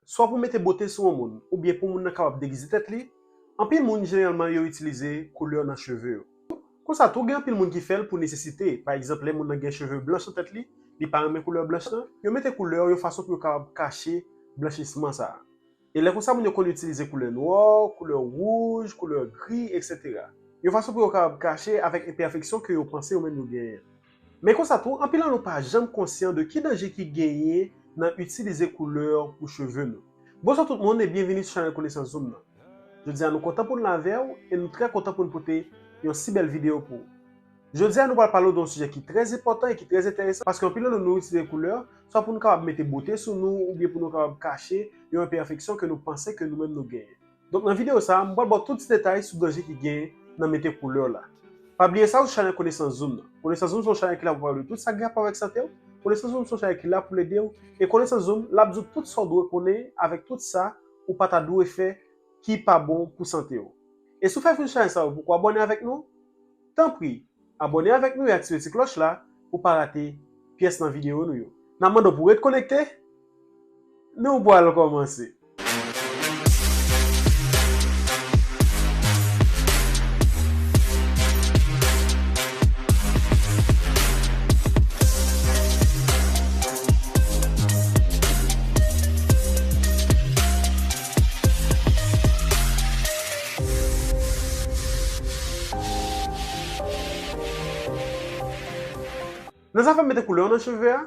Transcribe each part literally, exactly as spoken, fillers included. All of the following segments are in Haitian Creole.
swa pou mete bote sou yon moun, oubyen pou moun nan kapab degize tèt li, anpil moun jeneralman yo itilize koulè nan cheve yo. Konsa tou, gen anpil moun ki fè l pou nesesite. Pa egzanp, lè moun nan gen cheve blanch nan tèt li, li pa renmen koulè blanch lan, yo mete koulè yon fason pou yo kapab kache blanchisman sa a. E lè konsa, moun yo konn itilize koulè nwa, koulè wouj, koulè gri, etsetera. Yon fason pou yo kapab kache avèk enpèfeksyon ke yo panse yo menm yo genyen. Men konsa tou, anpil nan nou pa janm konsyan de ki danje ki genyen nan itilize koulè pou cheve nou. Bonswa tout moun e byenvini sou chanèl Konesans Zoom nan. Jodi a nou kontan pou n la avè w e nou trè kontan pou n pote yon si bèl videyo pou ou. Jodi a nou pral pale w de yon sijè ki trè enpòtan e ki trè enteresan, paske anpil nan nou, nou itilize koulè swa pou nou kapab mete bote sou nou oubyen pou nou kapab kache yon enpèfeksyon ke nou panse ke nou menm nou genyen. Donk nan videyo sa a, m pral ba w tout ti detay sou danje ki gen nan mete koulè la. Pa bliye sa, ou sou chanèl Konesans Zoom nan. Konesans Zoom se yon chanèl ki la pou pale de tout sa ki gen rapò avèk sante w. Konesans Zoom se yon chanèl ki la pou l ede w. E Konesans Zoom, l ap di w tout sa w dwe konnen avèk tout sa ou pa ta dwe fè ki pa bon pou sante w. E si w fèk vin sou chanèl sa a, ou poko abòne avèk nou, tanpri, abòne avèk nou e aktive ti klòch la pou w pa rate pyès nan videyo nou yo. N ap mande w pou w ret konekte, nou pral kòmanse. Nan zafè mete koulè nan cheve a,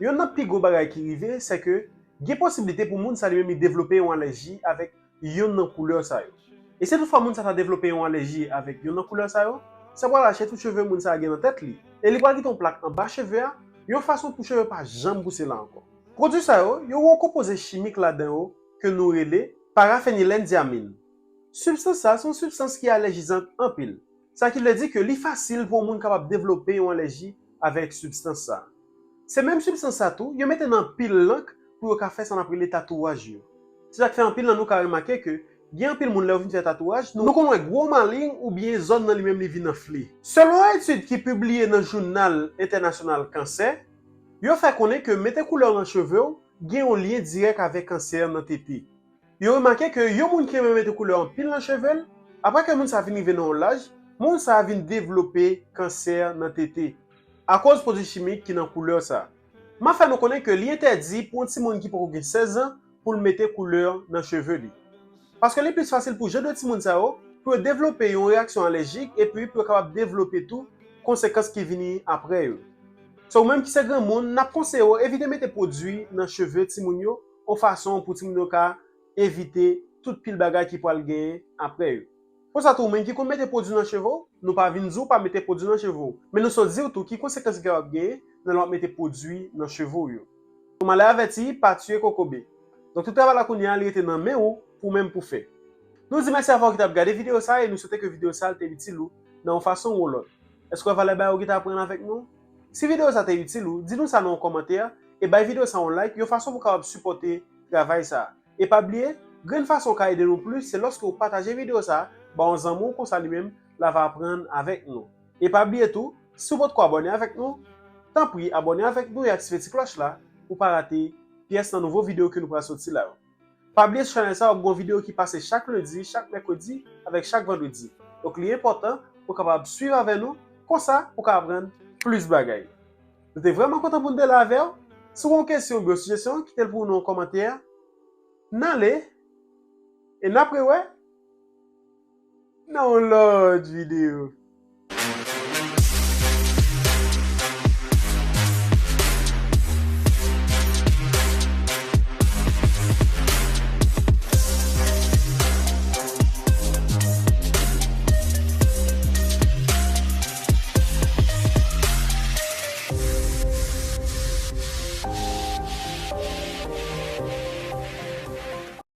yonn nan pi gwo bagay ki rive, se ke gen posiblite pou moun sa li menm li devlope yon alèji avèk yonn nan koulè sa yo. E si toutfwa moun sa ta devlope yon alèji avèk yonn nan koulè sa yo, sa pral rache tout cheve moun sa a gen nan tèt li. E li pral kite yon plak anba cheve a, yon fason pou cheve pa janm pouse la ankò. Pwodui sa yo, yo gen yon konpoze chimik ladan yo ke nou rele parafenilendyamine. Sibstans sa a se yon sibstans ki alèjizan anpil. Sa ki vle di ke li fasil pou yon moun kapab devlope yon alèji avèk sibstans sa a. Se menm sibstans sa tou, yo mete nan anpil lank pou yo ka fè sa n ap rele tatouaj yo. Se sa k fè anpil nan nou ka remake ke gen anpil moun lè yo fin fè tatouaj, nou, nou konn wè gwo maleng oubyen zòn nan li menm li vin anfle. Selon yon etid ki pibliye nan jounal entènasyonal kansè, yo fè konnen ke mete koulè nan cheve w gen yon lyen dirèk avèk kansè nan tete. Yo remake ke yon moun ki renmen mete koulè anpil nan cheve l, apre ke moun sa vin rive nan yon laj, moun sa vin devlope kansè nan tete, akoz pwodui chimik ki nan koulè sa. M ap fè nou konnen ke li entèdi pou yon timoun ki poko gen sèz an pou l mete koulè nan cheve li. Paske li plis fasil pou jan de timoun sa yo, pou yo devlope yon reyaksyon alèjik epi pou yo kapab devlope tou konsekans ki vini apre yo. Se ou menm ki se granmoun, n ap konseye w evite mete pwodui nan cheve timoun yo, yon fason pou timoun yo ka evite tout pil bagay ki pral genyen apre yo. Konsa tou, ou menm ki konn mete pwodui nan cheve w, nou pa vin di w pa mete pwodui nan cheve w, men nou sot di w tou ki konsekans li kapab genyen nan lè w ap mete pwodui nan cheve w yo. Yon malè avèti pa tiye kokobe. Donk tout travay la kounye a, li rete nan men ou pou menm pou fè. Nou di mèsi avè w ki t ap gade videyo sa a e nou swete ke videyo sa a te itil ou nan yon fason ou yon lòt. Èske w wè valè bagay ou gentan aprann avèk nou? Si videyo sa a te itil ou, di nou sa nan yon kòmantè e bay videyo sa a yon like, yon fason pou w kapab sipòte travay sa a. E pa bliye, grenn fason w ka ede nou plis, se lòske w pataje videyo sa a ba yon zanmi w, konsa li menm, l ava aprann avèk nou. E pa bliye tou, si w potko abòne avèk nou, tanpri abòne avèk nou e aktive ti klòch la pou w pa rate pyès nan nouvo videyo ke nou pral soti la yo. Pa bliye sou chanèl sa a, w ap gen yon videyo ki pase chak lendi, chak mèkredi, avèk chak vandredi. Donk, li enpòtan pou w kapab swiv avè nou, konsa ou ka aprann plis bagay. Nou te vrèman kontan pou n te la avè w. Si w gen yon kesyon oubyen yon sijesyon, kite l pou nou nan yon kòmantè. N ale, e n ap rewè nan yon lòt videyo.